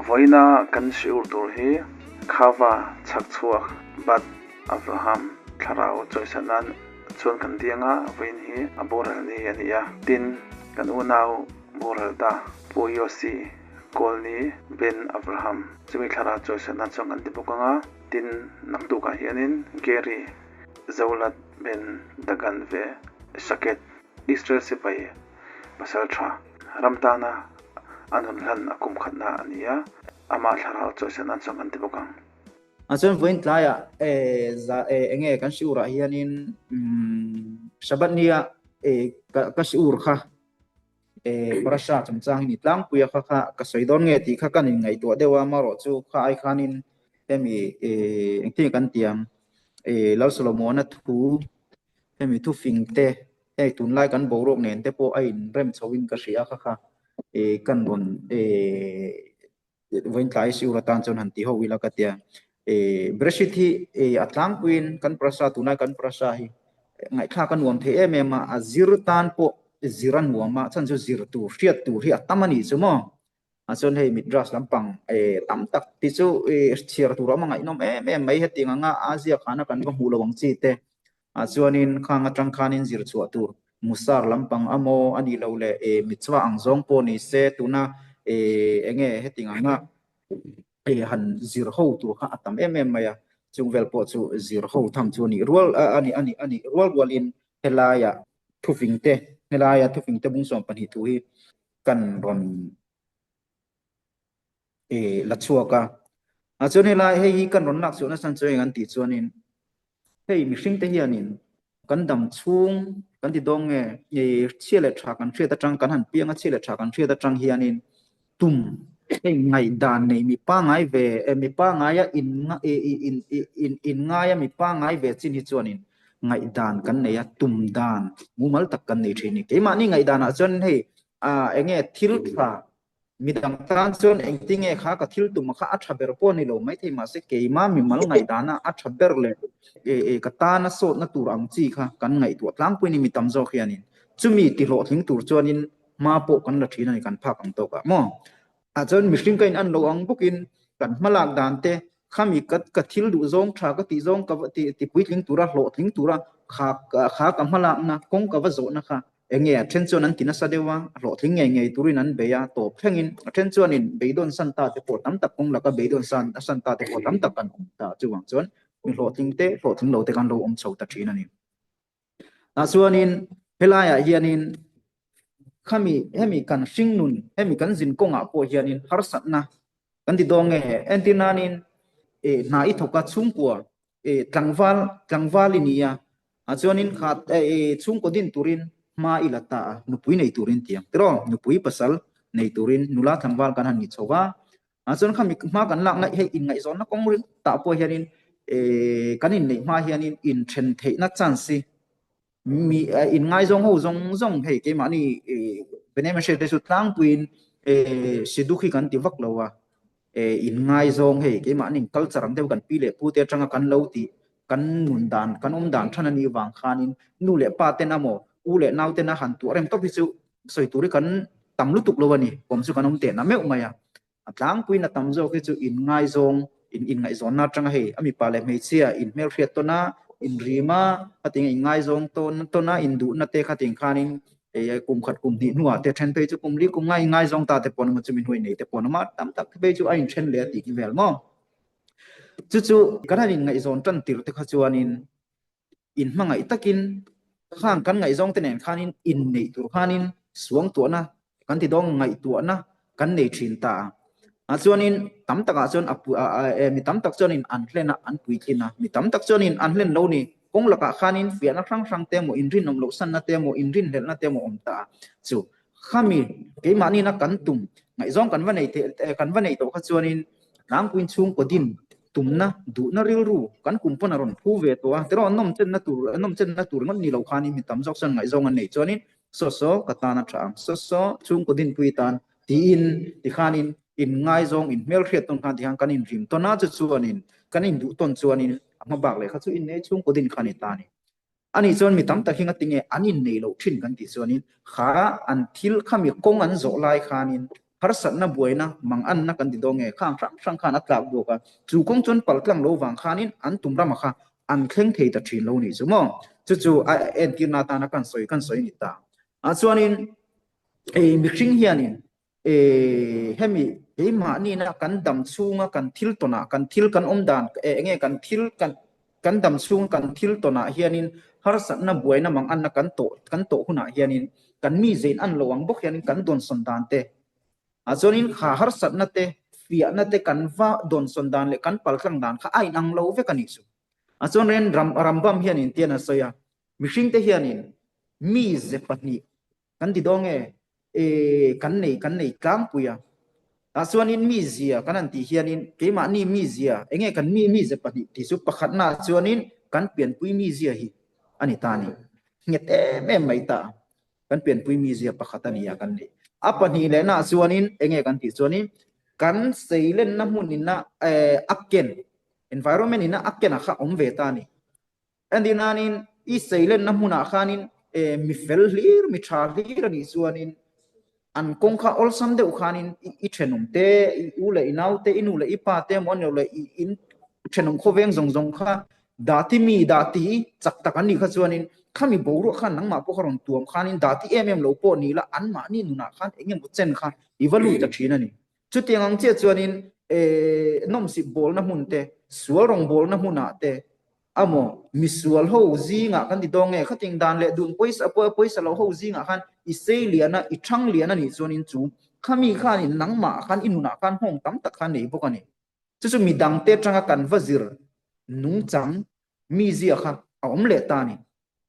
Vawiina kan hriur tur hi Khava chhakchhuak Bat Avraham thlarau chawisan nan chuan kan diang a, vawiin hi a boral ni a ni a. Tin, kan unau boral ta Pu Yossi Kawlni Ben Avraham chumi thlarau chawisan nan chuan kan ti bawk ang a. Tin, naktukah hianin Gary Zolat Ben Dagan ve Shaked Israel sipai pasal tha ram tana a nun hlan a kum khatna a ni a, amah thlarau chawisan nan chuan kan ti bawk ang. A chuan vawiin tlaiah za enge kan siurah hianin Shabbat nia ka siur kha parasha chungchang hi ni tlangpui a kha kha ka sawi dawn nge tih kha kan inngaihtuah deuh a, amaherawh chu kha ai khanin hemi engtin nge kan ti ang Lal Solomona thu hemi thufing te hei tunlai kan boruak nen te pawh a inrem chho in ka hria kha kha kan rawn vawiin tlai siur atan chuan han ti ho ila ka tia. Brexit hi a tlangpuiin kan prasa tunlai kan prasa hi ngaihthlak a nuam thei em em a, a zir tan pawh zir a nuam a, chhan chu zir tur hriat tur hi a tam a nih chu maw. A chuan hei midrash lampang tam tak te chu chhiar tur a awm a ngaihnawm em em mai hetiang anga a ziak hana kan va hmuh lo ang chi te. Ah chuanin khang atang khanin zir chhuah tur Musar lampang a maw a nih loh leh eh mitzvah ang zawng pawh ni se tuna eh enge hetiang anga eh han zir ho tur kha a tam em em mai a, chung vel pawh chu zir ho tham chu a nih rual a nih a nih a nih rual rualin helaia thufing te helaia thufing te bung 12 thu hi kan rawn eh la chhuak a. A chuan helai hei hi kan rawn lak chhuah nasa chu eng an tih chuanin hei mihring te hianin kan dam chhung kan ti dawng nge eh chhia leh tha kan hriat atang kan han piang a chhia leh tha kan hriat atang hianin tum hei ngaihdan nei mi pangai ve eh mi pangaia in in in in in ngaia mi pangai ve chin hi chuanin ngaihdan kan nei a tum dan mumal tak kan nei thin a ni. Keimahni ngaihdanah chuan hei ah enge thil tha Midang tan chuan engtinge kha ka thil tum kha a tha ber pawh a ni lo maithei mahse keima mimal ngaihdana a tha ber leh ka tana sawtna tur ang chi kha kan ngaihtuah tlangpui ni mi tam zawk hianin chumi tihlawhtling tur chuanin hma pawh kan la thin a ni kan phak ang tawkah maw. Ah chuan mihring ka in an lo ang bawkin kan hmalak dan te khami ka ka thil duh zawng tha ka tih zawng ka va ti ti puitling tura hlawhtling tura kha kha ka hmalakna kawng ka va zawhna kha Enge a then chuan an ti nasa deuh a, a hlawhtling ngei ngei turin an bei a, tawp thlengin a then chuanin beidawn san ta te pawh tam tak kawng laka beidawn san a san ta te pawh tam tak kan awm ta. Chuvang chuan mi hlawhtling te, hlawhtling lo te kan lo awm chho ta thin a ni. Tah chuanin helaiah hianin khami hemi kan hringnun, hemi kan zin kawngah pawh hianin harsatna kan ti dawn nge? Entir nanin hna i thawk a, chhungkua tlangval tlangval i ni a, Ah chuanin kha chhungkaw din turin hma i la ta a, nupui nei turin ti ang tiraw? Nupui pasal nei turin nula tlangval kan han ni chho va. Ah chuan khami hma kan lakna hei inngaihzawnna kawng ring tah pawh hianin kan inneih hma hianin inthen theihna chance hi mi inngaizawng ho zawng zawng hei keimahni Benjamin Hriat te chu tlangpuiin Siduk hi kan ti vak lo a. Inngaizawng hei keimahni culture ang deuh kan pi leh pu te atanga kan lo tih kan nun dan kan awm dan than a nih vang khanin nu leh pa ten amaw u leh nau ten a han tuah rem tawp hi chu sawi tur hi kan tam lutuk lo a ni kawm chu kan awm tehna meuh mai a. A tlangpuiin a tam zawk hi chu inngaizawng in inngaihzawnna atanga hei a mipa leh hmeichhia inhmelhriat tawn a inrim a khatinga inngaizawng tawn tawn a induhna te khating khanin kum khat kum hnih hnuah te then phei chu kum li kum nga inngaizawng ta te pawh an awm a chumi hnuai nei te pawh an awm a tam tak phei chu a inthen leh a tih khi vel maw. Chu chu kan han inngaihzawn tan tir te kha chuanin inhmangaih takin khang kan ngaihzawng te nen khanin inneih tur khanin suangtuahna kan ti dawng ngaihtuahna kan nei thin ta a. A chuanin tam takah chuan a mi tam tak chuanin an hlen a, an puitlin a, mi tam tak chuanin an hlen lo ni. Kawng lakah khanin fiahna hrang hrang te emaw, inrinawm loh sanna te emaw, inrinhlelhna te emaw awm ta a. Chu khami keimahniina kan tum ngaihzawng kan va nei theih kan va neih tawh kha chuanin tlangpuiin chhungkaw din tumna duhna rilru kan kum pawn a rawn phu ve tawh a. Tiraw nawmchenna tur nawmchenna tur ngawt ni lo khanin mi tam zawk chuan ngaihzawng an neih chuanin saw saw ka tan a tha ang, saw saw chhungkaw dinpui tan tiin tikhanin inngaizawng inhmelhriat tawn khan tikhan kan inrim tawn a, chu chuanin kan induh tawn chuanin a hma bak leh kha chu innei chhungkaw din kha a ni ta a ni. Ani chuan mi tam tak hi ngatinge an inneih loh thin kan tih chuanin kha an thil khami kawng an zawh lai khanin. Harsatna buaina manganna kan ti dawn nge khang hrang hrang khan a tlak bawk a, chu kawng chuan pal tlang lo vang khanin an tum rama kha an thleng thei ta thin lo nih chu maw? Chu chu a entirna atana kan sawi kan sawi ni ta. Ah chuanin mihring hianin hemi keimahni-na kan dam chhunga kan thil tawnah kan thil kan awm dan enge kan thil kan kan dam chhunga kan thil tawnah hianin harsatna buaina manganna kan tawh kan tawh hunah hianin kan mi zein an lo ang bawk hianin kan dawnsawn dan te ah chuanin kha harsatna te fiahna te kan va dawnsawn dan leh kan paltlang dan kha a inang lo vek a nih chu. Ah chuan ren ram Rambam hianin tian a sawi a, mihringte hianin mi ze pahnih Kan ti dawn nge? E, kan nei, kan nei tlangpui a. Tah chuanin mizia kan han tih hianin keimahni mizia, enge kan mi mize pahnih tih chu pakhatnaah chuanin kan pianpui mizia hi a ni ta a ni. Nghet em em mai ta a, kan pianpui mizia pakhat a ni a kan nei. A pahnih lehnaah chuanin enge kan tih chuanin kan seilenna hmunina a ken, environment ina a ken a kha awm ve ta a ni. Entir nanin i seilenna hmunah khanin mi fel hlir, mi tha hlir a nih chuanin an kawng kha awlsam deuh khanin i thenawm te, i u leh i nau te, i nu leh i pa te emaw a ni lo leh i in thenawm khawveng zawng zawng kha dahti mi, dahti chak tak an nih kha chuanin khami boruak khan nangmah pawh kha rawn tuam khanin dahti em em lo pawh ni la anmahni nunah khan eng emaw chen kha i va lut ta thin a ni. Chutiang ang chiah chuanin nawmsip bawlna hmun te, sual rawngbawlna hmunah te amaw misual ho zingah kan ti dawn nge khating dan leh dun pawisa pawisa lo ho zingah khan i sei lian a, i thang lian a nih chuanin chu khami khanin nangmah khan i nunah khan nghawng tam tak kha nei bawk a ni. Chu chu midangte atanga kan va zir nungchang mizia kha a awm leh ta a ni.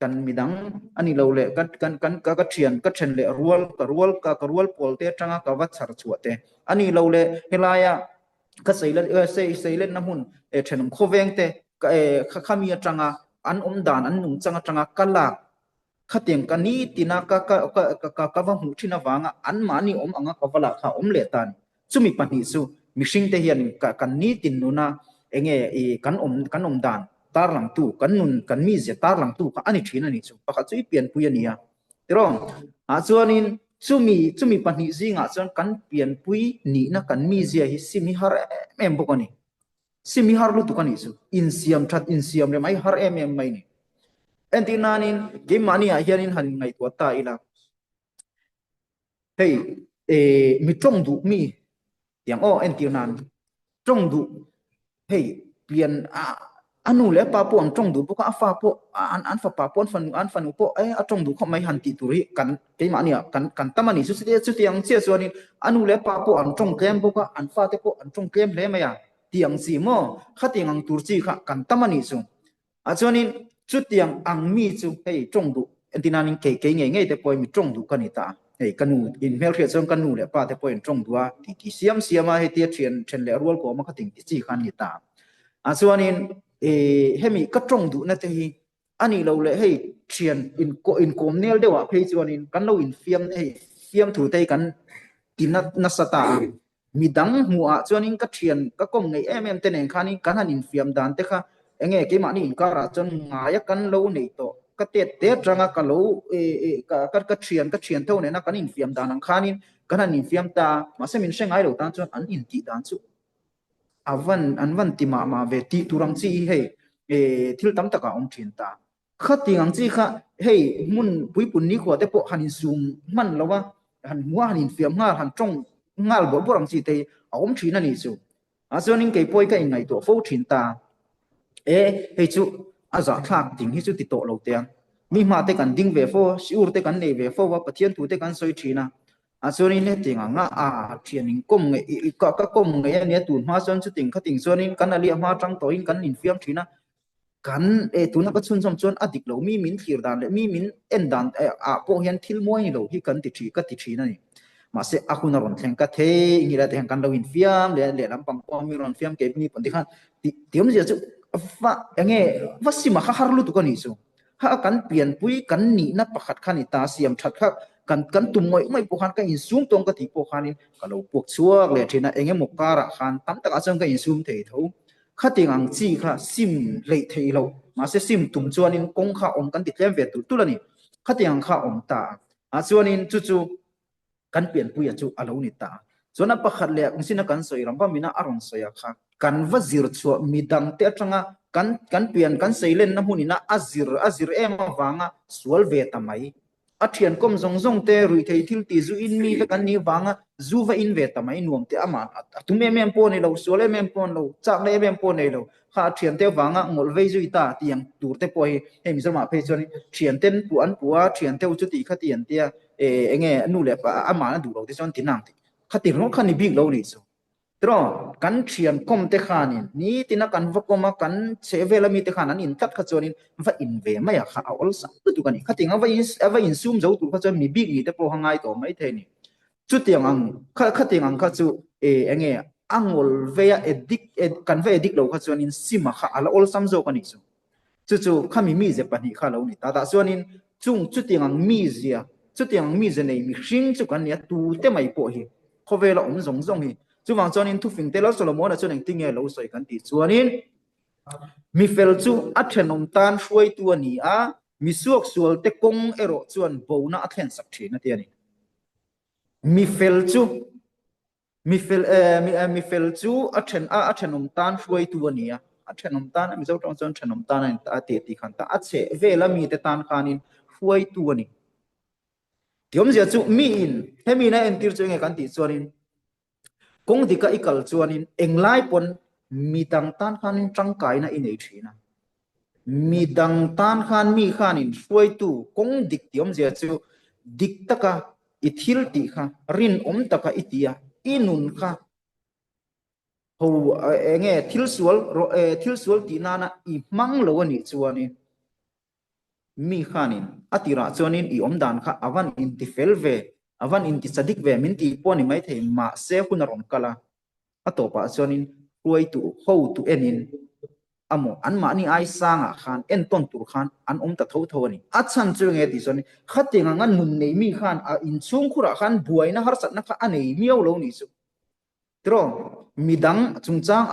Kan midang a ni lo leh ka kan kan ka ka thian ka then leh rual ka rual ka ka rual pawl te atanga ka va chhar chhuah te a ni lo leh helaia ka seilen sei seilenna hmun e thenawm khawveng te ka e kha khami atanga an awm dan an nungchang atanga ka lak khatiang ka nitina ka ka ka ka ka va hmuh thin avanga anmahni awm anga ka va lak kha a awm leh ta a ni. Chumi pahnih chu mihringte hian kan nitin nuna enge i kan awm kan awm dan tarlangtu, kan nun kan mizia tarlangtu kha a ni thin a ni chu. Pakhat chu i pianpui a ni a, tiraw? Ah chuanin chumi chumi pahnih zingah chuan kan pianpui nihna kan mizia hi sim hi har em em bawk a ni. Sim hi har lutuk a nih chu. Insiam that insiam rem ai har em em mai ni. Entir nanin keimahniah hianin han inngaihtuah ta ila. Hei mi tawng duh mi tiang aw entir nan tawng duh hei pian a a nu leh a pa pawh an tawng duh bawk a a fa pawh an an fapa pawh an fanu an fanu pawh e a tawng duh khawp mai han tih tur hi kan keimahni ah kan kan tam a ni chu chutiang chiah chuanin a nu leh a pa pawh an tawng tlem bawk a an fate pawh an tawng tlem hle mai a tiang chi maw khatiang ang tur chi kha kan tam a nih chu. Ah chuanin chutiang ang mi chu hei tawng duh entir nanin kei kei ngei ngei te pawhin mi tawng duh ka ni ta a, hei ka nu in hmelhriat chuan ka nu leh pa te pawhin tawng duh a ti ti siam siam a hei tia thian then leh rual kawm a kha ting ti chi kha an ni ta a. Ah chuanin ih hemi ka tawng duhna te hi a nih loh leh hei thian in inkawm nel deuh ah phei chuanin kan lo infiam hei fiamthu te hi kan ti nasa ta a. Midang hmuhah chuanin ka thian ka kawm ngei em em te nen khanin kan han infiam dan te kha enge keimahni inkarah chuan ngaia kan lo nei tawh. Ka tet te atanga ka lo ka ka thian ka thian tho nena kan infiam dan ang khanin kan han infiam ta a, mahse min hre ngai lo tan chuan an intih dan chu a van an van ti mah mah ve tih tur ang chi hi hei thil tam takah a awm thin ta. Khatiang ang chi kha hei hmun puipun nikhua te pawh han insum hman lo a, han hmu a, han infiam nghal, han tawng nghal bawrh bawrh ang chi te hi a awm thin a nih chu. A chuanin kei pawhin ka inngaihtuah fo thin ta. E, hei chu a zahthlak ding hi chu ti tawh lo teh ang. Mi hma te kan ding ve fo a, siur te kan nei ve fo a, Pathian thu te kan sawi thin a. A chuanin hetiang anga a thian inkawm ngei, ka kawm ngei a nia tun hma chuan chuting khating chuanin kan a liah hma atang tawhin kan infiam thin a. Kan e tuna ka chhunzawm chuan a dik lo, mi min thlir dan leh mi min en dan ah pawh hian thil mawi ni lo hi kan ti thin ka ti thin a ni. Mahse a hun a rawn thleng ka thei nge la ti hian kan lo infiam leh leh lampang pawh mi rawn fiam kei mi pawn ti khan ti ti awmzia chu va enge va sima kha har lutuk a nih chu. Kha kan pianpui kan nihna pakhat kha ni ta siam that kha kan kan tum ngawih ngawih pawh khan ka insum tawng ka tih pawh khanin ka lo puak chhuak leh thin a, engemaw karah khan tam takah chuan ka insum thei tho. Khatiang ang chi kha sim hleih theih loh, mahse sim tum chuanin kawng kha awm kan ti tlem ve tulh tulh a ni. Khatiang ang kha awm ta a, chuanin chu chu kan pianpuia chu a lo ni ta. Chuan a pakhat leh mihring a kan sawi ram va mina a rawn sawi a kha kan va zir chhuah midang te atanga kan kan pian kan seilenna hmunina a zir a zir em avanga sual ve ta mai. A thian kawm zawng zawng te ruihthei thil tih zu in mi vek an nih vanga zu va in ve ta mai nuam te amah a tum em em pawh a ni lo, sual em em pawh a ni lo, chakna em em pawh a nei lo. Kha a thian te avanga ngawlh vei zui ta tih ang tur te pawh hi hei Mizoramah phei chuan thian ten puh an puh a, thian te u chu tih kha ti an tia eng nge nu leh pa amah a duh lo te chuan ti nang tih kha ti ringawt kha ni bik lo nih chu. Tiraw kan thian kawm te khanin nitina kan va kawm a kan chheh vel ami te khan an in tlat kha chuanin va in ve mai a kha a awlsam lutuk a ni. Khatiang a va in a va insum zo tur kha chuan mi bik ni te pawh kha ngai tawh mai thei a ni. Chutiang ang kha khatiang ang kha chu e eng nge a ngawl vei a addict kan va addict lo kha chuanin sim a kha a la awlsam zawk a nih chu. Chu chu khami mizia pahnih kha a lo ni ta. Tah chuanin chung chutiang ang mizia, chutiang ang mizia nei mihring chu kan ni a, tute mai pawh hi khawvela awm zawng zawng hi. Chuvang chuanin thufing te Lal Solomona chuan engtin nge lo sawi kan tih chuanin, Mi fel chu a thenawm tan hruaitu a ni a, mi suaksualte kawng erawh chuan bona a thlensak thin a ti a ni. Mi fel chu Mi fel mi fel chu a then a a thenawm tan hruaitu a ni a, a thenawm tan Mizo tawng chuan thenawm tan a ni a ti tih khan ta a chheh vel a mite tan khanin hruaitu a ni. Ti awmzia chu miin hemi in a entir chu enge kan tih chuanin kawng dika i kal chuanin englai pawn midang tan khanin tangkaina i nei thin a. Midang tan khan mi khanin hruaitu kawng dik tih awmzia chu dik taka i thil tih kha rinawm taka i ti a, i nun kha ho enge thil sual thil sual tih nana i hmang lo a nih chuanin mi khanin a tirah chuanin i awm dan kha a van intifel ve, a van intichadik ve min tih pawh a ni maithei mahse hun a rawn kal a. A tawpah chuanin hruaitu hotu enin amaw anmahni ai sangah khan entawn tur khan an awm ta tho tho a ni. A chhan chu enge tih chuan khatiang anga nun nei mi khan a inchhungkhurah khan buaina harsatna kha a nei miau lo nih chu. Tiraw, midang chungchang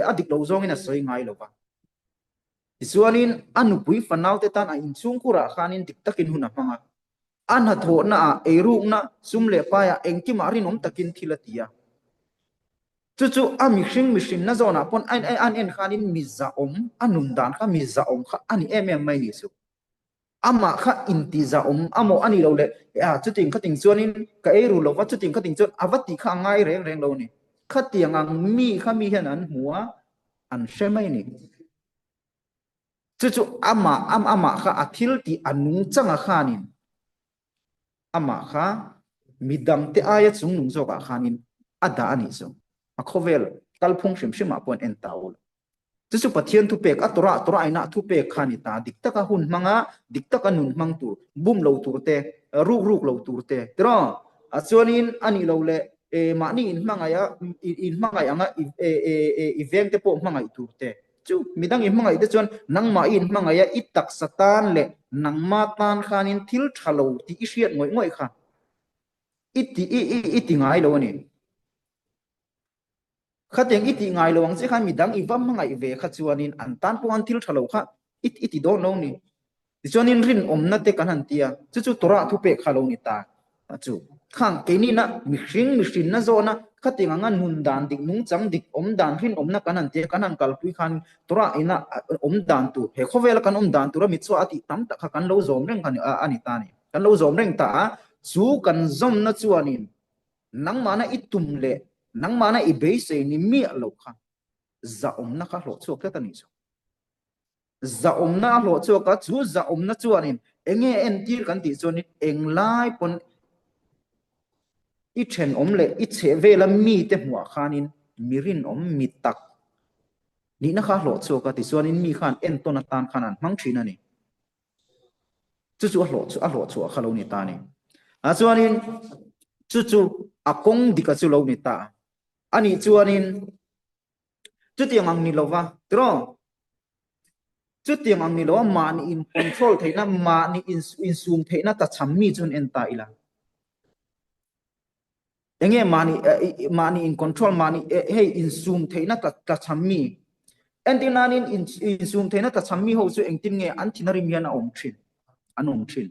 a dik lo zawngin a sawi ngai lo va. Tichuanin a nupui fanaute tan a inchhungkhurah khanin dik takin hun a hmang a. A hnathawhnaah, eirukna, sum leh paiah engkimah rinawm takin thil a ti a. Chu chu a mihring mihrinna zawnah pawn a an en khanin mi zahawm, a nun dan kha mi zahawm kha a ni em em mai ni chu. Amah kha inti zahawm amaw a ni lo leh a chuting khating chuanin ka ei ru lova chuting khating chuan a va tih kha a ngai reng reng lo a ni. Khatiang ang mi kha mi hian an hmu a, an hre mai a ni. Chu chu amah amah kha a thil tih a nungchanga khanin amah kha midangte aia chungnung zawkah khanin a dah a nih chu. A khawvel kalphung hrim hrimah pawh an en ta ul. Chu chu Pathian thupek a Torah Torah inah thupek kha a ni ta. Dik taka hun hmanga dik taka nun hmang tur, bum lo tur te, ruk ruk lo tur te tiraw? A chuanin a nih lo leh mahni inhmangaih a inhmangaih anga i vengte pawh hmangaih tur te. Chu midang i hmangaih te chuan nangmah i inhmangaih a, i taksa tan leh nangma tan khanin thil tha lo tih i hriat ngawih ngawih kha i ti i i i ti ngai lo a ni. Khatiang i tih ngai lo ang che khan midang i va hmangaih ve kha chuanin an tan pawh an thil tha lo kha i i ti dawn lo ni. Tichuanin rinawmna te kan han ti a, chu chu Torah thupek kha lo ni ta chu. Khang keinihna mihring mihrinna zawhna khatiang anga nun dan dik, nungchang dik, awm dan rinawmna kan han ti a, kan han kalpui khan Torah ina awm dan tur, he khawvela kan awm dan tura mitzvah a tih tam tak kha kan lo zawm reng kha a ni ta a ni. Kan lo zawm reng ta a, chu kan zawmna chuanin nangmahna i tum leh nangmahna i beisei ni miah lo kha zahawmna kha hlawhchhuak tlat a nih chu. Zahawmna a hlawh chhuak a, chu zahawmna chuanin enge entir kan tih chuanin englai pawn i thenawm leh i chheh vela mite hmuah khanin mi rinawm mi tak nihna kha a hlawh chhuak a, tichuanin mi khan entawn atan khan an hmang thin a ni. Chu chu a hlawh a hlawh chhuah kha lo ni ta a ni. A chuanin chu chu a kawng dika chu lo ni ta a nih chuanin Chutiang ang ni lova, tiraw? Chutiang ang ni lova mahni in control theihna, mahni insum theihna tlachham mi chu an en ta ila. Enge mahni mahni in control, mahni hei insum theihna tlachham mi. Entir nanin insum theihna tlachham mi ho chu engtin nge an thin a rim hian a awm thin, an awm thin.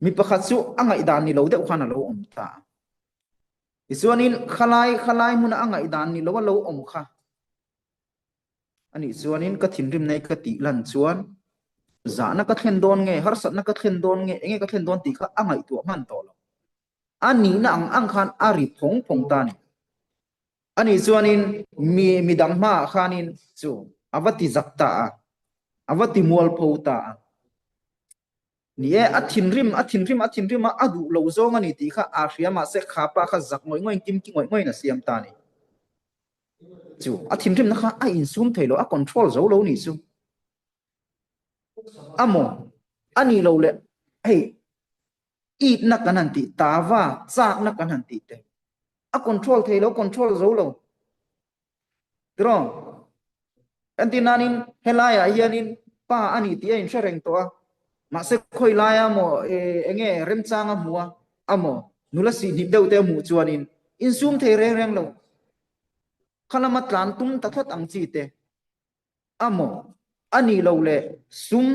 Mi pakhat chu a ngaihdan ni lo deuh khan a lo awm ta. Tichuanin khalai khalai hmuna a ngaihdan ni lo a lo awm kha anih chuanin ka thinrimna hi ka tih lan chuan zahna ka thlen dawn nge, harsatna ka thlen dawn nge, enge ka thlen dawn tih kha a ngaihtuah hman tawh lo. A nihna ang ang khan a ri phawng phawng ta a ni. Anih chuanin mi midang hmaah khanin chu a va ti zak ta a, a va ti mualpho ta a. Ni e, a thinrim, a thinrim, a thinrim a, a duh lo zawng a ni tih kha a hria mahse kha pa kha zak ngawih ngawih in kimki ngawih ngawih in a siam ta a ni. Chu, a thinrimna kha a insum thei lo, a control zo lo nih chu. A maw? A nih lo le, hei, itna kan han tih, tava, chakna kan han tih te, a control thei lo, control zo lo. Tiraw? Kan ti nanin helaiah hianin pa a ni tih a inhre reng tawh a, mahse khawi laia maw enge remchang a hmu a, a maw nula sihhnip deuh te a hmuh chuanin insum thei reng reng lo. Kha lama tlan tum ta tlat ang chi te a maw a nih loh leh sum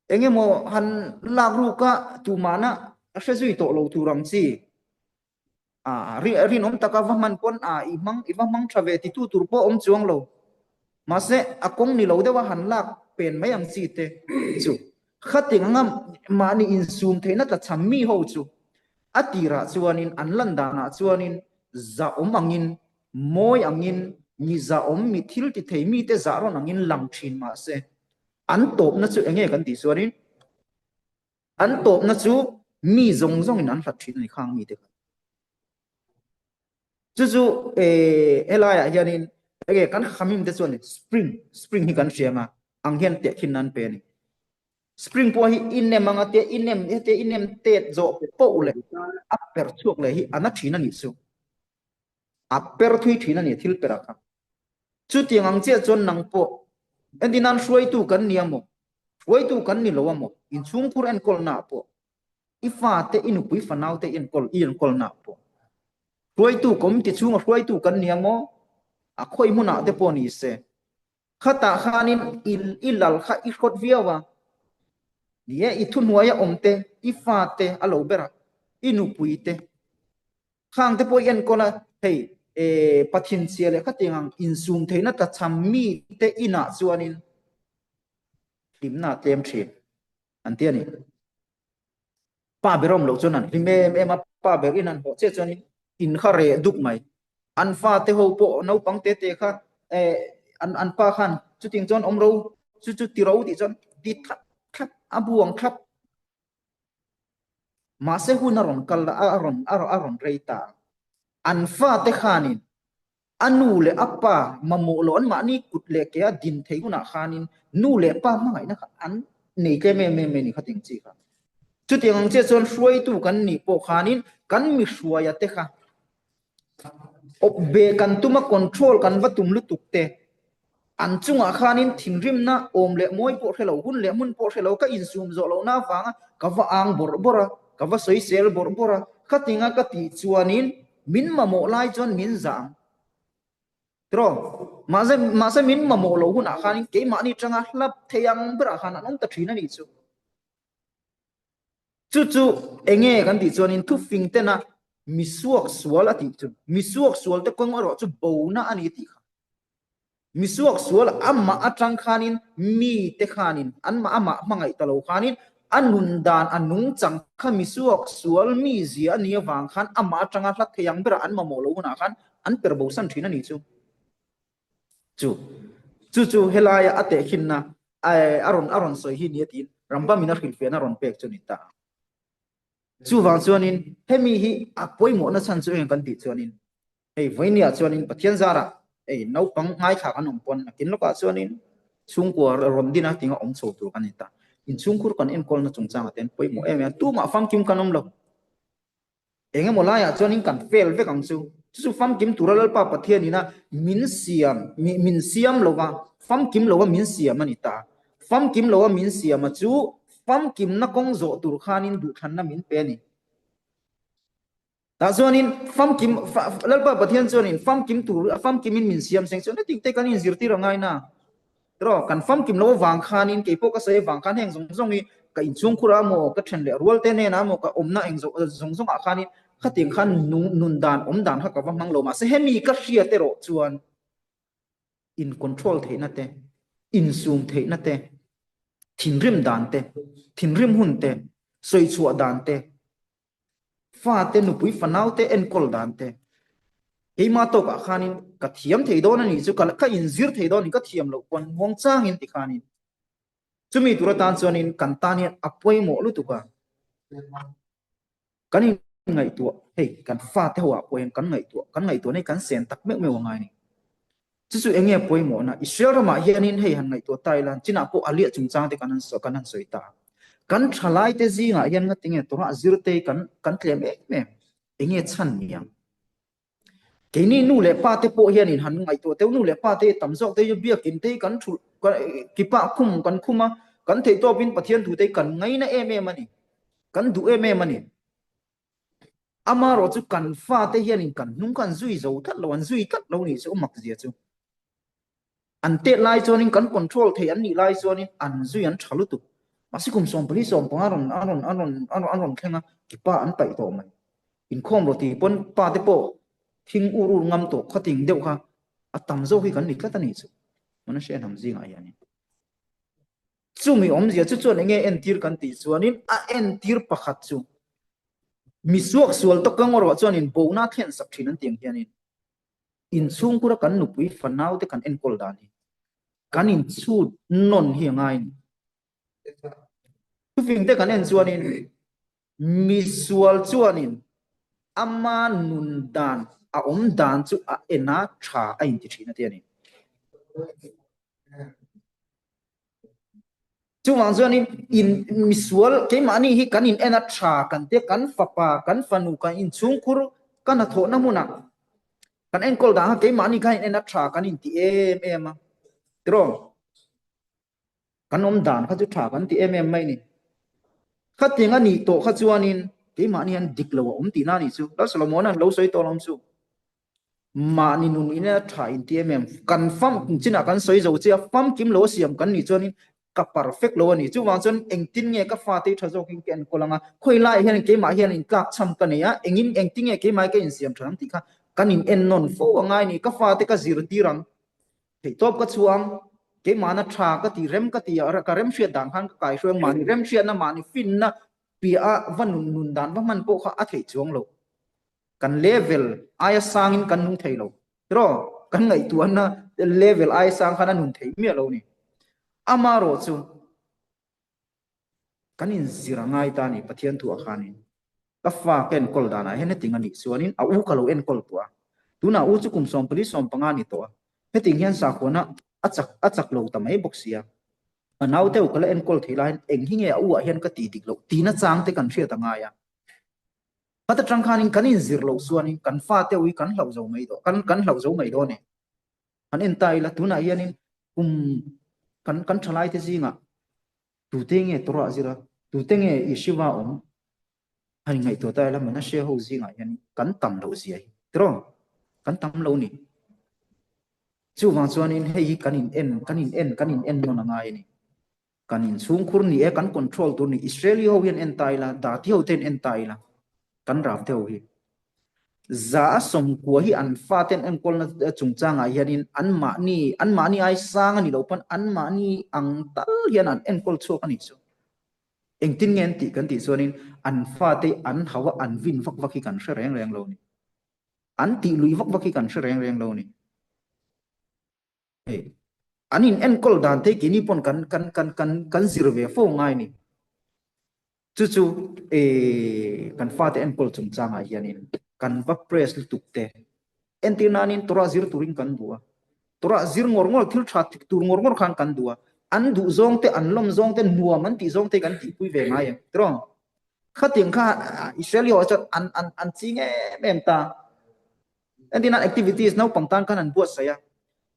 engemaw han lak ruk a tumahna a hre zui tawh lo tur ang chi. A rinawm taka va hman pawn a i hmang i va hmang tha ve titu tur pawh a awm chuang lo. Mahse a kawng ni lo deuha han lak pen mai ang chi te chu khating anga mahni insum theihna tlachham mi ho chu a tirah chuanin an lan danah chuanin zahawm angin mawi angin mi zahawm mi thil ti thei mite zah rawn angin lang thin mahse an tawpna chu enge kan tih chuanin An tawpna chu mi zawng zawngin an hlat thin a ni khang mite kha. Chu chu helaiah hianin enge kan khamim te chuan spring spring hi kan hria anga ang hian tehkhin nan pe a ni. Spring pawh hi i nem anga tia i nem hetia i nem tet zawh poh leh a per chhuak leh hi a na thin a nih chu. A per thui thin a ni thil perah kha. Chutiang ang chiah chuan nang pawh entir nan hruaitu kan ni a maw? Hruaitu kan ni lo a maw? Inchhungkhur enkawlnaah pawh, i fate, i nupui fanaute i enkawl, i enkawlnaah pawh hruaitu committee chhunga hruaitu kan ni a maw? A khawi hmunah te pawh ni se. Khatah khanin i, i lal kha i hrawt viau a. Ni e, i thuhnuaia awm te, i fate a lo ber a, i nupui te, Khang te pawh i enkawl a, hei Pathin chhia leh khatiang ang insum theihna tlachham mite inah chuanin hlimna a tlem thin an ti a ni. Pa ber awm loh chuan an hlim em em a, pa ber in an hawh chiah chuanin in kha reh duk mai. An fate ho pawh naupang te te kha an an pa khan chutiang chuan awm ro chu chu ti ro tih chuan ti thlap thlap a buang thlap. Mahse hun a rawn kal a, a rawn a rawn rei ta ang. An fate khanin a nu leh a pa mamawh loh anmahni kut leh ke a din theih hunah khanin nu leh pa hmangaihna kha an nei tlem em em mai a ni khating chi kha. Chutiang ang chiah chuan hruaitu kan nih pawh khanin kan mi hruaia te kha Awp ve kan tum a, control kan va tum lutuk te. An chungah khanin thinrimna awm leh mawi pawh hre lo, hun leh hmun pawh hre lo, ka insum zawh lohna avanga ka va ang bawrh bawrh a, ka va sawisel bawrh bawrh a, khatinga ka tih chuanin min mamawh lai chuan min zah ang. Tiraw? Mahse, mahse min mamawh loh hunah khanin keimahni tanga hlap thei ang berah khan an awm ta thin a nih chu. Chu chu enge kan tih chuanin thufing tena misuak sual a tih chu misuak sual te kawng erawh chu bona a ni tih kha. Misuak sual amah atang khanin mi te khanin anmah amah hmangaih ta lo khanin a nun dan a nungchang kha misuak sual mi zia a nih avang khan amah atanga hla thei ang berah an mamawh lo hunah khan an per bosan thin a ni chu. Chu chu chu helaia a tehkhinna a rawn a rawn sawi hi nia tiin Rambam in a hrilhfiahna rawn pek chu a ni ta. Chuvang chuanin hemi hi a pawimawhna chhan chu eng kan tih chuanin hei vawinia chuanin Pathian zarah hei naupang ngaithla kan awm pawn nakin lawkah chuanin chhungkua rawn din a tinga awm chho tur kan ni ta. Inchhungkhur kan enkawlna chungchangah te an pawimawh em em a, tumah famkim kan awm lo. Eng emaw laiah chuanin kan fail vek ang chu. Chu chu famkim tura Lalpa Pathianina min siam, min siam lova, famkim lova min siam a ni ta. Famkim lova min siama chu famkimna kawng zawh tur khanin duhthlanna min pe a ni. Tah chuanin famkim, Lalpa Pathian chuanin famkim tur, famkimin min siam seng chuan heti te kan inzirtir a ngai na. Tiraw, kan famkim loh avang khanin, keipawh ka sawi avang khan heng zawng zawng hi. ka inchhungkhur ah maw, ka then leh rual te nen ah maw, ka awmna eng zawng zawng ah khanin khatiang khan nun dan awm dan kha ka va hmang lo. Mahse hemi ka hriat erawh chuan in control theihna te, insum theihna te, thinrim dan te, thinrim hun te, sawi chhuah dan te, fate nupui fanau te enkawl dan te keimah tawkah khanin ka thiam thei dawn a nih chu ka ka inzir thei dawn a ni ka thiam loh pawn muang changin ti khanin chumi tur atan chuanin kan tan hian a pawimawh lutuk a kan in ngaihtuah hei kan fate ho ah pawh hian kan ngaihtuah kan ngaihtuah na hi kan sen tak meuh meuh a ngai a ni. Chu chu eng nge pawimawhna? Israel ramah hianin hei han ngaihtuah ta ila, chinah pawh a liah chungchang te kan han kan han sawi ta. Kan thalaite zingah hian ngati nge Torah zirte kan kan tlem em em? Eng nge chhan ni ang? Keini nu leh pa te pawh hianin han ngaihtuah teuh nu leh pa te tam zawk te chu biakin te kan thulh kipah khum kan khum a, kan theihtawpin Pathian thu te kan ngaina em em a ni. Kan duh em em a ni. Amaherawh chu kan fate hianin kan hnung kha an zui zo tlat lo, an zui tlat lo nih chu mak zia chu. An tet lai chuanin kan control thei an nih lai chuanin an zui an tha lutuk. Mahse kum 14 15 a rawn a rawn a rawn a rawn a rawn thleng a, ki pa an paih tawh mai. Inkhawm rawh tih pawn pa te pawh thing ur ur ngam tawh khating deuh kha a tam zawk hi kan ni tlat a nih chu. Manashe hnam zingah hianin. Chumi awmzia chu chuan enge entir kan tih chuanin a entir pakhat chu mi suaksual tawk ka ngawrh chuanin bona a thlen sak thin an tih ang hianin inchhungkura kan nupui fanau te kan enkawl dan hi kan inchhut nawn hi a ngai a ni. Thufing te kan en chuanin misual chuanin ama nun dan a awm dan chu a en a tha a inti thin a ti a ni. Chuvang chuanin in misual keimahni hi kan in en a tha kan tia kan fapa kan fanu kan inchhungkhur ka hnathawhna hmunah kan enkawl dan kha keimahni khan in en a tha kan inti em em a tiraw kan awm dan kha chu tha kan ti em em mai ni khatiang a nih tawh kha chuanin keimahni hian dik lo a awm tihna a nih chu Lal Solomon-a'n lo sawi tawh lo chu. Mahni nun in a tha in ti em em. Kan fam chinah kan sawi zo che a, famkim lo a siam kan nih chuanin ka perfect lo a ni. Chuvang chuan engtin nge ka fate hi tha zawkin ka enkawl ang a, khawi laiah hian keimah hian intlak chham ka nei a, engin engtin nge keimah hi ka insiam tha ang tih kha kan in en nawn fo a ngai a ni. Ka fate ka zirtir ang, theihtawp ka chhuah ang, keimahna tha ka ti, rem ka ti a, ka remhriat dan khan ka kaihruai ang, mahni remhriatna, mahni finna piah a va nun nun dan va hman pawh kha a theih chuang lo. Kan level aia sangin kan nung thei lo. Tiraw? Kan ngaihtuahna level aia sang khan a nun theih miah lo ni. Amaherawh chu kan inzir a ngai ta a ni Pathian thuah khanin. Ka fa ka enkawl danah hian heting a nih chuanin a u ka lo enkawl tawh a. Tunah u chu kum 14 15 a ni tawh a. Heting hian sakhuana a chak a chak lo ta mai bawk sia. A naute u ka la enkawl thei laiin eng hi nge a u ah hian ka tih dik loh tihna chang te kan hriat a ngai a. Khat atang khanin kan inzir loh chuanin kan fate ui kan hlauh zo mai dawn, kan kan hlauh zo mai dawn e. Han en ta ila tunah hianin kum kan kan thalaite zingah tute nge Torah zir a, tute nge Yeshiva awm han ingaihtuah ta ila Manashe ho zingah hian kan tam loh zia hi tiraw kan tam lo ni. Chuvang chuanin hei hi kan in en kan in en kan in en nawn a ngai a ni. Kan inchhungkhur ni e, kan control tur ni. Israeli ho hian en ta ila, Dati ho te hian en ta ila, kan ram te ho hi. Za a sawmkua hi an fate an enkawlna chungchangah hianin anmahni, anmahni ai sang a ni lo pawn anmahni ang tal hian an enkawl chhuak a nih chu. Engtin nge an tih kan tih chuanin an fate an hau a, an vin vak vak hi kan hre reng reng lo ni. An tih lui vak vak hi kan hre reng reng lo ni. Hei, an in enkawl dan te keini pawn kan kan kan kan kan zir ve fo ngai ni. Chu chu e kan fate enkawl chungchangah hianin kan va press lutuk te. Entir nanin Torah zir turin kan duh a. Torah zir ngawr ngawr thil tha tur ngawr ngawr khan kan duh a. An duh zawng te, an lawm zawng te, nuam an tih zawng te kan tihpui ve ngai em. Tiraw? Khatiang kha Israeli ho chuan an an an ching em em ta. Entirnan activities naupang tan khan an buatsaih a,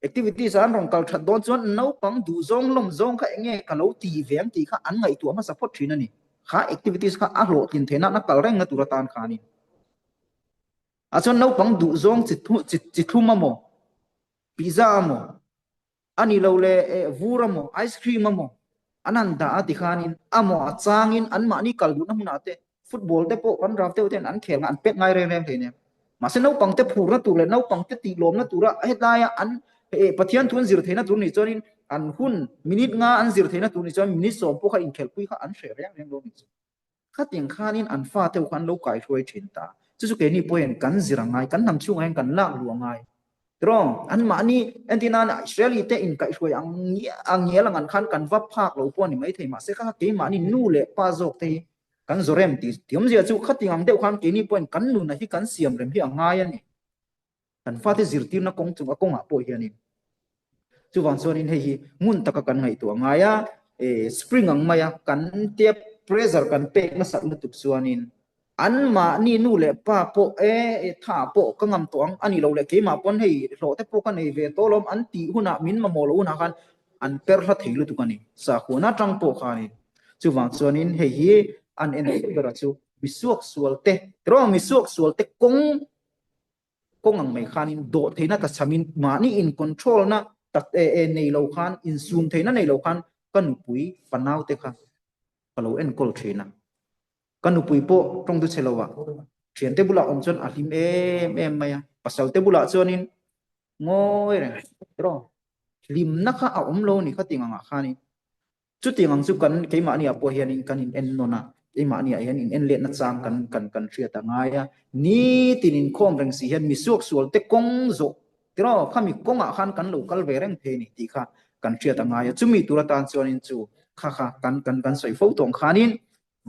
activities ah an rawn kal that dawn chuan naupang duhzawng lawm zawng kha eng nge ka lo ti ve ang tih kha an ngaihtuah hmasa phawt thin a ni. Kha activities kha a hlawhtlin theih nan a kal reng na tur atan khanin. A chuan naupang duhzawng chi chi chi thlum amaw, pizza amaw, a ni lo le vur amaw, ice cream amaw. An han dah a tikhanin amaw a changin anmahni kal duhna hmunah te football te pawh kan ram deuh ten an khel an pek ngai reng reng thei nen. Mahse naupang te phurna tur leh naupang te tihlawmna tura helaia an Pathian thu an zir theihna tur nih chuanin an hun minute nga an zir theihna tur nih chuan minute sawm pawh kha inkhelhpui kha an hreh reng reng lo nih chu. Khatiang khanin an fate ho kha an lo kaihruai thin ta. Chu chu keini pawhin kan zir a ngai, kan hnam chhungah hian kan lak luh a ngai. Tiraw, anmahni entir nan Israeli te inkaihhruai ang ang ngial ang an khan kan va phak lo pawh a ni maithei mahse kha kha keimahni nu leh pa zawk te hi kan zawrem tih tih awmzia chu khatiang ang deuh khan keini pawhin kan nuna hi kan siam rem hi a ngai a ni. Kan fate zirtirna kawng chung a kawngah pawh hianin chuvang chuanin hei hi ngun taka kan ngaihtuah ngai a, spring ang maia kan tia pressure kan pek nasat lutuk chuanin Anmahni nu leh pa pawh e tha pawh ka ngam tawh ang a ni lo leh keimah pawn hei hlawh te pawh ka nei ve tawh lawm an tih hunah min mamawh loh hunah khan an per hla thei lutuk a ni. Sakhuana atang pawh khanin chuvang chuanin hei hi an en thei ber a chu misuak sual te tiraw misuak sual te kawng kawng ang mai khanin dawh theihna ta chhamin mahni in control na tak e e nei lo khan insum theihna nei lo khan ka nupui fanau te kha ka lo enkawl thin a. Ka nupui pawh tawng du che lo a, thiante bulah awm chuan a hlim em em mai a, pasalte bulah chuanin ngawi reng tiraw hlimna kha a awm lo ni kha tiang angah khanin chutiang ang chu kan keimahni ah pawh hianin kan in en nawn a, keimahni ah hian in en letna chang kan kan kan hriat a ngai a, nitin inkhawm reng si hian misuak sual te kawng zawh Tiraw, khami kawngah khan kan lo kal ve reng thei a ni tih kha kan hriat a ngai a. Chumi tur atan chuanin chu kha kha kan kan kan sawi fo tawng khanin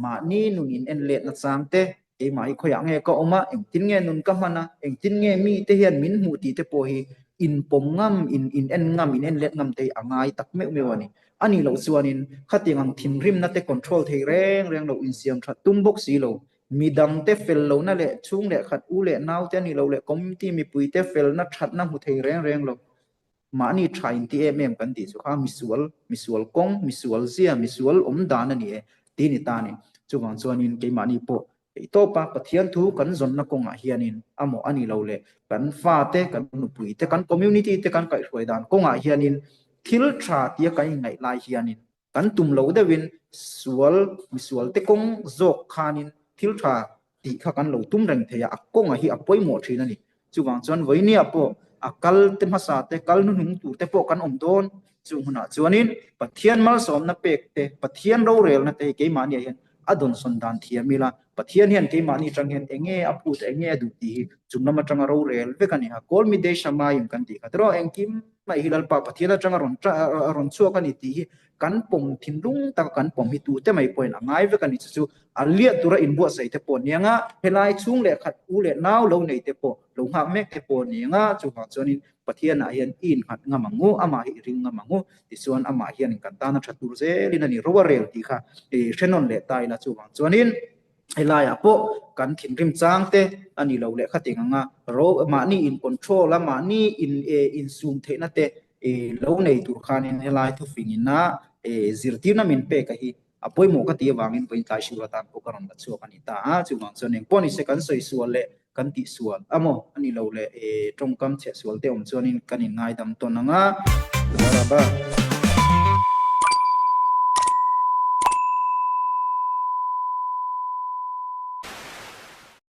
mahni nun in en letna chang te, keimah hi khawiah nge ka awm a, engtin nge nun ka hman a, engtin nge mite hian min hmuh tih te pawh hi inpawm ngam, in in en ngam, in en let ngam te hi a ngai tak meuh meuh a ni. A nih loh chuanin khatiang ang thinrimna te control thei reng reng lo, insiam that tum bawk si lo, Midangte fel lohna leh chhung leh khat u leh naute a ni lo leh community mipuite felna thatna hmu thei reng reng lo. Mahni tha inti em em kan tih chu kha misual, misual kawng, misual zia, misual awm dan a ni e tih ni ta a ni. Chuvang chuanin keimahni pawh theihtawpa Pathian thu kan zawnna kawngah hianin a mawh a ni lo leh kan fate, kan nupuite, kan community te kan kaihhruai dan kawngah hianin thil tha tia kan inngaih lai hianin Kan tum lo deuhin sual misual te kawng zawk khanin thil tha tih kha kan lo tum reng thei a, a kawnga hi a pawimawh thin a ni. Chuvang chuan vawinia pawh a kal te hmasa te, kal hnuhnung tur te pawh kan awm dawn. Chung hunah chuanin Pathian malsawmna pek te, Pathian rorelna te hi keimahniah hian a dawnsawn dan thiam ila, Pathian hian keimahni atang hian eng nge a phut, eng nge a duh tih hi chung lam atanga rorel vek a ni a. Kawl mi Desha Mayim kan tih kha tiraw engkim mai hi Lalpa Pathian atanga rawn rawn chhuak a ni tih hi kan pawm thinlung taka kan pawm hi tute mai pawhin a ngai vek a ni. Chu chu a liah tura inbuatsaih te pawh a ni ang a, helai chhung leh khat u leh nau lo nei te pawh lo nghak mek te pawh a ni ang a, chuvang chuanin Pathianah hian i innghat ngam ang u, amah hi i ring ngam ang u, tichuan amah hian kan tana tha tur zelin a ni ro a rel tih kha i hre nawn leh ta ila chuvang chuanin helaiah pawh kan thinrim chang te a ni lo leh khating anga ro mahni in control a mahni in insum theihna te lo nei tur khanin helai thufing ina zirtirna min pek a hi a pawimawh ka tih avangin vawiin tlai hriu atan pawh ka rawn la chhuak a ni ta a, chuvang chuan engpawh ni se kan sawi sual leh kan tih sual a maw a ni lo leh tawngkam chheh sual te awm chuanin kan inngaidam tawn ang a. Toda raba.